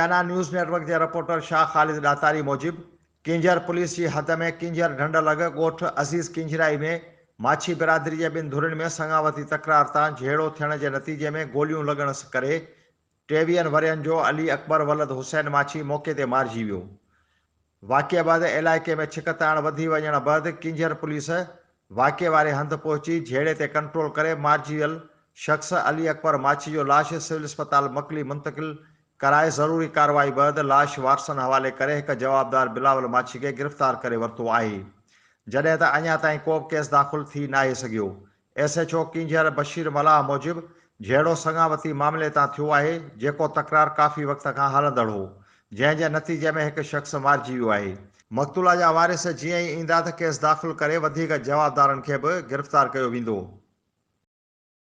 Sindhiana news net work جي reporter Shah Khalid ڏاتاري موجب Keenjhar police جي حد ۾ ڪينجهر ڍنڍ لڳ ڳوٺ عزيز ڪينجهرائي ۾ ماڇي برادري جي ٻن ڌرين ۾ سڱاوتي تڪرار تان جهيڙو ٿيڻ جي نتيجي ۾ گوليون لڳڻ ڪري ٽيويهن ورهين جو علي اڪبر ولد حسين ماڇي موقعي تي مارجي ويو. واقعي بعد علائقي ۾ ڇڪتاڻ وڌي وڃڻ بعد ڪينجهر پوليس واقعي واري هنڌ پهچي جهيڙي تي ڪنٽرول ڪري مارجي ويل شخص علي اڪبر ماڇي جو لاش سول اسپتال مڪلي منتقل ڪرائي ضروري ڪارروائي بعد لاش وارثن حوالي ڪري هڪ جوابدار بلاول ماڇي کي گرفتار ڪري ورتو آهي جڏهن ته اڃا تائين ڪوبه ڪيس داخل ٿي ناهي سگهيو. S H O Keenjhar Bashir Mallah موجب جهيڙو سڱاوتي معاملي تان ٿيو آهي، جيڪو تڪرار ڪافي وقت کان هلندڙ هو، جنهن جي نتيجي ۾ هڪ شخص مارجي ويو آهي. مقتولا جا وارث جيئن ئي ايندا ته ڪيس داخل ڪري وڌيڪ جوابدارن کي به گرفتار ڪيو ويندو.